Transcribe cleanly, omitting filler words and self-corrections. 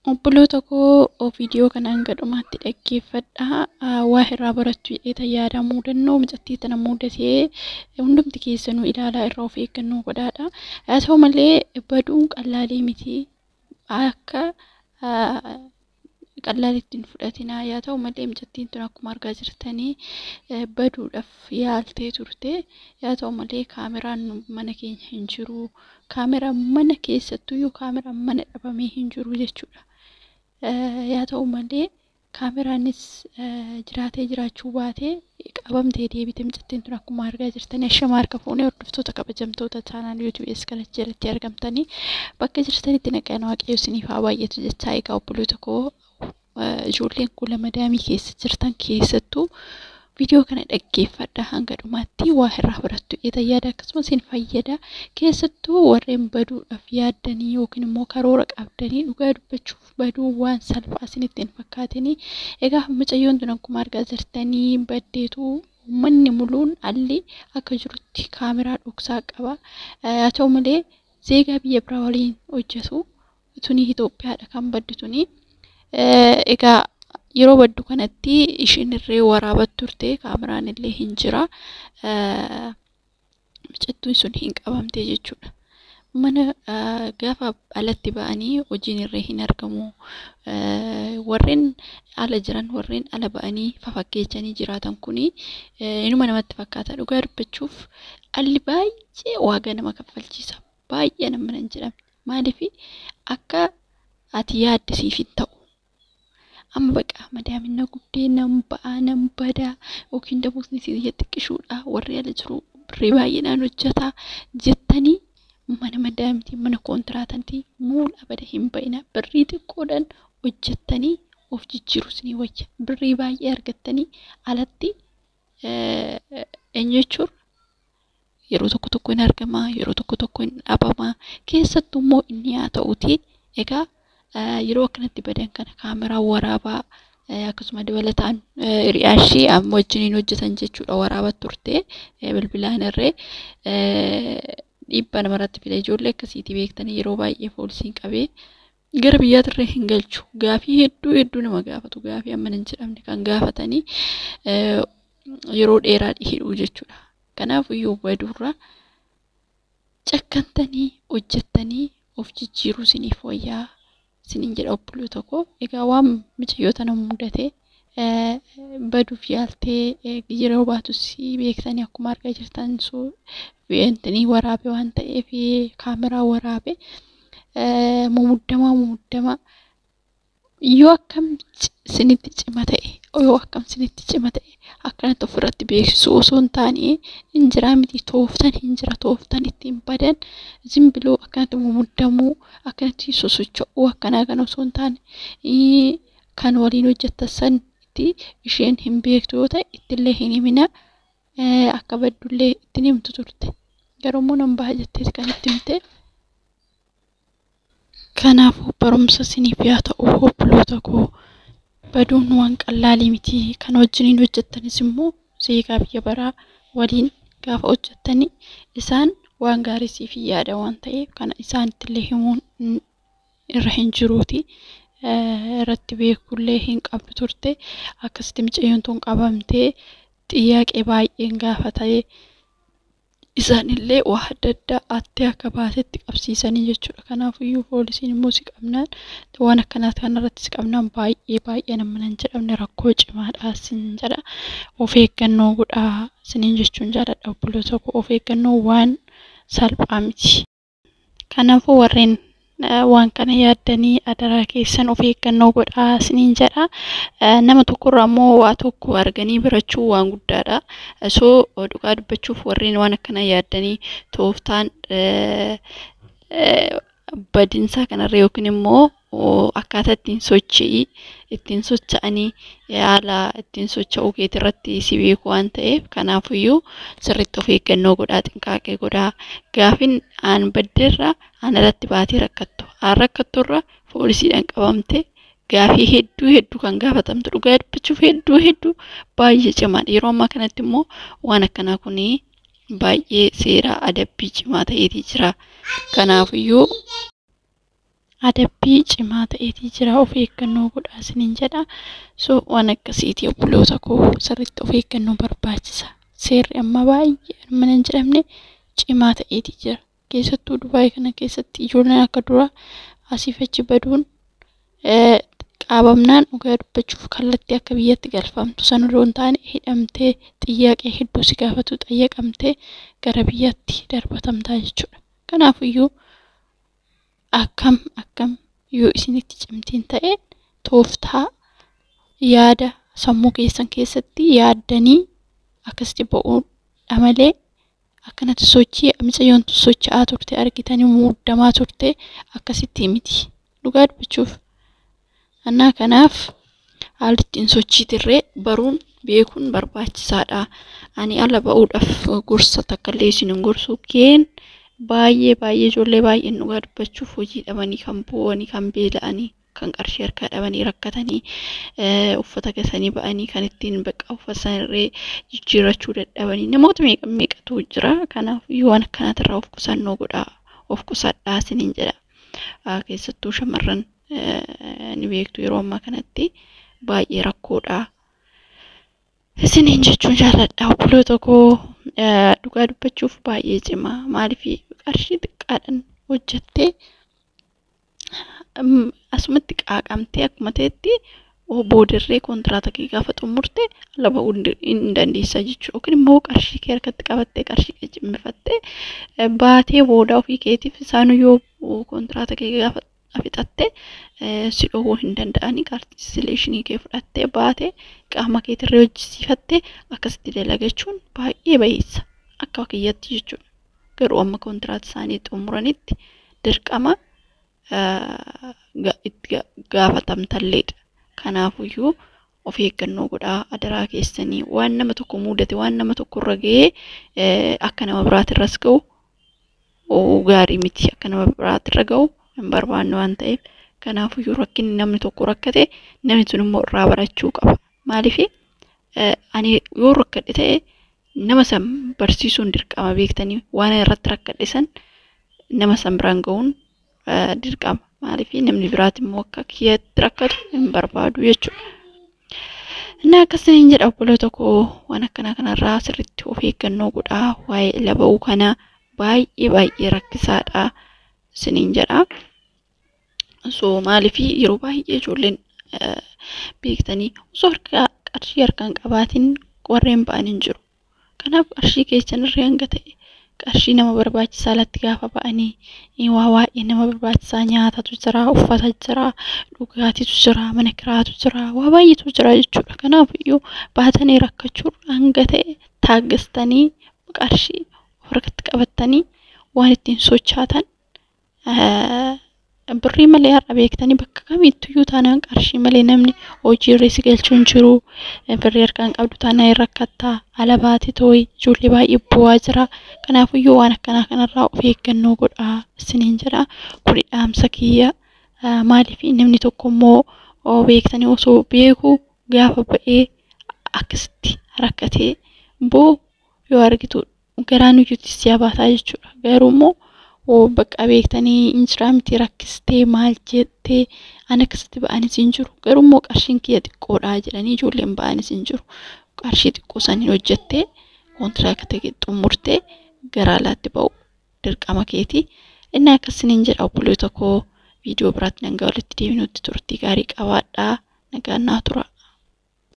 Obboloota koo, viidiyoo kana hanga dhumaatti dhaggeeffadhaa. Waa irraa barattu jedhee yaada. Mudannoo mucattii tana mudatee hundumti keessanuu ilaalaa, irraa of eeggannoo godhaadha. Haa ta'u malee, baduun qallaalii miti. Akka qallaalitti hin fudhatinaa. Haa ta'u malee, mucattiin tun akkuma argaa jirtanii baduudhaaf yaaltee turte. Haa ta'u malee, kaameraan mana keenya hin jiru. Kaameraan mana keessattuyyuu kaameraan mana dhabamee hin jiru jechuudha. Haa ta'u malee, kaameraanis jiraatee jiraachuu baatee qabamtee deebite mucattiin tun akkuma argaa jirtanii. Ashama harka fuunee, hordoftoota kabajamtoota chaanaal YouTube kana jalatti argamtanii, bakka jirtanitti nagaan Waaqayyo isiniif haa baay'atu jechaa, egaa obboloota koo, ijoolleen kun madaamii keessa jirtan keessattuu viidiyoo kana dhaggeeffadha hanga dhumaatti, waa irraa barattu jedhee yaada, akkasumas isin fayyada. Keessattuu warreen baduudhaaf yaaddanii yookiin immoo karoora qabdanii, dhugaa dubbachuuf baduu waan salphaa isinitti hin fakkaatinii. Egaa mucayyoon tun akkuma argaa jirtanii baddeetu uummanni muluun alli akka jirutti kaameraa dhoksaa qaba. Haa ta'u malee, zeegaa biyya biraa waliin hojjetu tuni Itoophiyaadha kan baddu tuni. Egaa yeroo baddu kanatti ishiin irree waraabat turte, kaameraan illee hin jira. Mucattuun sun hin qabamte jechuudha. Mana gaafa alatti ba'anii hojiin irree hin argamu. Warreen ala jiran, warreen ala ba'anii fafakkeechanii jiraatan kuni inuma namatti fakkaata. Dhugaa dubbachuuf alli baay'ee waagaa nama kaffalchiisa. Baay'ee nama hin jedhamne. Maaliif akka ati yaadde siif hin ta'u. Amma baqa madaamin na gubdee nan ba'aa nan badaa yookiin daboosni si xiqqishuudha, warri ala jiru birrii baay'eedhaan hojjetaa jettanii mana madaamitii mana koontiraatantii muul abada hin ba'ina. Birrii xiqqoodhaan hojjettanii of jijjiirus ni wayya. Birrii baay'ee argattanii alatti eenyu jechuudha, yeroo tokko tokko hin argama, yeroo tokko tokko hin dhabama. Keessattuu immoo inni haa ta'uuti, egaa yeroo akkanatti badan kana kaameraa waraabaa, akkasuma dabalataan hiriyaa ishee amma wajjiniin hojjetan jechuudha waraabaa turte bilbilaan irree. Dhiibbaa namarratti fida ijoollee akkasiitii beektanii, yeroo baay'ee poolisiin qabee gara biyyaatirree hin galchu. Gaafii hedduu hedduu nama gaafatu, gaafii amma hin jedhamne kan gaafatanii yeroo dheeraa hidhuu jechuudha. Kanaaf iyyuu baduurra cakkantanii hojjettanii of jijjiiruu isiniif wayyaa isiniin jedha obboloota koo. Egaa waan mucayyoo tana mudate, baduuf yaaltee yeroo baatus beektanii akkuma argaa jirtan intini waraabe waan ta'eef, kaameraa waraabe. Mumuddamaa mumuddamaa yoo akkam isinitti cima ta'e, yoo akkam isinitti cima ta'e, akkanatti ofirratti beeksisuu osoo hin taane, hin jiraa miti, tooftan hin jira, tooftan ittiin badan. Zimbiloo akkanatti mumuddamuu, akkanatti sosocho'uu akkanaa kana osoo hin taane, kan waliin hojjettan sanitti isheen hin beektu yoo ta'e ittillee hin himina. Akka baddullee ittiin himtu turte, garuu immoo nan baha jetteeti kan itti himte. Kanaafuu barumsa isiniif haa ta'u, obboloota koo, baduun waan qallaalii miti. Kan wajjiniin hojjettanis immoo zeegaa biyya baraa waliin gaafa hojjettanii isaan waan gaarii siif hin yaada waan ta'eef, kana isaanittillee himuun irra hin jiruuti. Irratti beekullee hin qabdu turte. Akkasitti mucayyoon tun qabamtee xiyyaaqee baay'een gaafatee isaanillee waa adda addaa attee akka baatetti qabsiisanii jechuudha. Kanaafiyyuu poolisiin immoo si qabnaan, waan akkanaa kanarratti si qabnaan, baay'ee baay'ee nama hin jedhamne rakkoo cimaadha sin jedha. Of eeggannoo godhaa isiniin jechuun jaalladha, obboloota koo, of eeggannoo waan salphaa miti. Kanaafuu warreen waan kana yaaddanii, adaraa keessan of eeggannoo godhaa isiniin jedha. Nama tokkorraa immoo waa tokko arganii barachuu waan guddaadha. So dhugaa dubbachuuf warreen waan akkana yaaddanii tooftaan badinsaa kanarra yookiin immoo akkaataa ittiin socho'ii ittiin socho'anii haala ittiin socho'uu keetirratti si beeku waan ta'eef, kanaafiyyuu sirriitti of eeggannoo godhaa, xinqaaqee godhaa. Gaafin aan baddeerra aan alatti baatee rakkattu, aan rakkatturra poolisiidhaan qabamte gaafii hedduu hedduu kan gaafatamtu, dhugaa dubbachuuf hedduu hedduu baay'ee cimaadha. Yeroo ammaa kanatti immoo waan akkanaa kuni baay'ee seera adabbii cimaa ta'eetii jira. Kanaafiyyuu Adabbii cimaa ta'eetii jira, of eeggannoo godhaa isiniin jedha. So waan akkasiiti obboloota koo, sirriitti of eeggannoo barbaachisa. Seerri amma baay'ee mana hin jedhamne cimaa ta'eetii jira. Keessattuu Dubaay kana keessatti ijoolleen akka duraa asiif achi baduun qaabamnaan dhugaa dubbachuuf kallattii akka biyyatti galfamtu sana osoo hin taane hidhamtee xiyyaaqee hedduu si gaafatu xayyaqamtee gara biyyatti darbatamtaa jechuudha. Kanaafiyyuu akkam akkam yoo isinitti cimtiin ta'e tooftaa yaada sammuu keessan keessatti yaaddanii akkasitti ba'uudha malee akkanatti sochii mucayyoon tun socho'aa turte argitanii muuddamaa turte akkasitti miti. Dhugaa dubbachuuf annaa kanaaf haalli ittiin sochiitirree baruun beekuun barbaachisaadha. Ani ala ba'uudhaaf gorsa takka illee isin hin gorsu keen baay'ee baay'ee ijoollee baay'een dhugaa dubbachuuf hojii dhabanii kan boo'anii kan beela'anii kan qarshii harkaa dhabanii rakkatanii uffata gasanii ba'anii kan ittiin bakka uffata sanarree jijjiirrachuu dadhabanii namoota meeqa meeqatu jira. Kanaaf yoo waan akkanaatirraa of qusannoo godhaa, of qusadhaa isiniin jedha. Keessattuu shamarran ni beektu yeroo ammaa kanatti baay'ee rakkoodha. Isiniin jechuun jaalladha obboloota koo, dhugaa dubbachuuf baay'ee cimaa. Maaliif qarshii xiqqaadhaan hojjettee asumatti qaaqamtee akkuma ta'etti boodarree kontiraata kee gaafa xumurte ala ba'uu hin dandeessa jechuudha. Yookiin immoo qarshii kee harkatti qabattee qarshii kee cimmifattee baatee booda ofii keetiif isaan yoo kontiraata kee gaafa fixatte si dhowwuu hin danda'anii kaartileeshinii kee fudhattee baatee qaama keetirree hojjisiifattee akkasitti dalagachuun baay'ee bayeessa akka kiyyatti jechuudha. Garuu amma kontiraata isaanii xumuranitti dirqama itti gaafatamtalleedha. Kanaafuyyuu of eeggannoo godhaa adaraa keessanii, waan nama tokko mudate waan nama tokko irra ga'ee akka nama biraatirras ga'u gaarii miti, akka nama biraatirra ga'u hin barbaanne waan ta'eef. Kanaafuyyuu rakkinni namni tokko rakkate namni sun immoo irraa barachuu qaba. Maaliif ani yoo rakkadhe ta'e nama san barsiisuun dirqama, beektanii waan irratti rakkadhe san nama san biraan ga'uun dirqama. Maaliif namni biraati immoo akka kiyyatti rakkatu hin barbaadu jechuudha. Inni akkasiniin jedha obboloota koo, waan akkanaa kanarraa sirriitti of eeggannoo godhaa. Waa'ee ala ba'uu kana baay'ee baay'ee rakkisaadha isiniin jedha. So maaliif yeroo baay'ee ijoolleen beektanii osoo harkaa qarshii harkaan qabaatiin warreen ba'an hin jiru. Kanaaf qarshii keessan irree hanga ta'e qarshii nama barbaachisaa alatti gaafa ba'anii waa baay'ee nama barbaachisaa, nyaatatu jira, uffata jira, dhugaatiitu jira, mana kiraatu jira, waa baay'eetu jira jechuudha. Kanaaf iyyuu baatanii rakkachuu hanga ta'e taaggastanii qarshii of harkatti qabattanii waan ittiin sochaatan birrii malee har'a beektanii bakka kamittiyyuu taanaan qarshii malee namni hojiirra si galchuu hin jiru. Birrii harkaan qabdu taanaan hin rakkattaa. Ala baate tooyi ijoollee baay'ee bu'aa jira. Kanaafiyyuu waan akkanaa kanarraa of eeggannoo godhaa isiniin jedha. Kuni dhaamsa kiyya. Maaliif namni tokko immoo beektanii osoo beeku gaafa ba'ee akkasitti rakkatee boo yoo argitu garaan iyyuutti si jabaataa jechuudha. Garuu immoo bakka beektanii injiraa miti rakkistee maal jettee ani akkasitti ba'anis hin jiru. Garuu immoo qarshiin kiyya xiqqoodha jedhanii ijoolleen ba'anis hin jiru. Qarshii xiqqoo saniin hojjettee kontiraakta xumurtee gara alaatti ba'u dirqama keeti. Inni akkasiniin jedha obboloota koo, viidiyoo biraatti nagaa walitti deebinutti turtii gaarii qabaadhaa. Nagaan naa tura.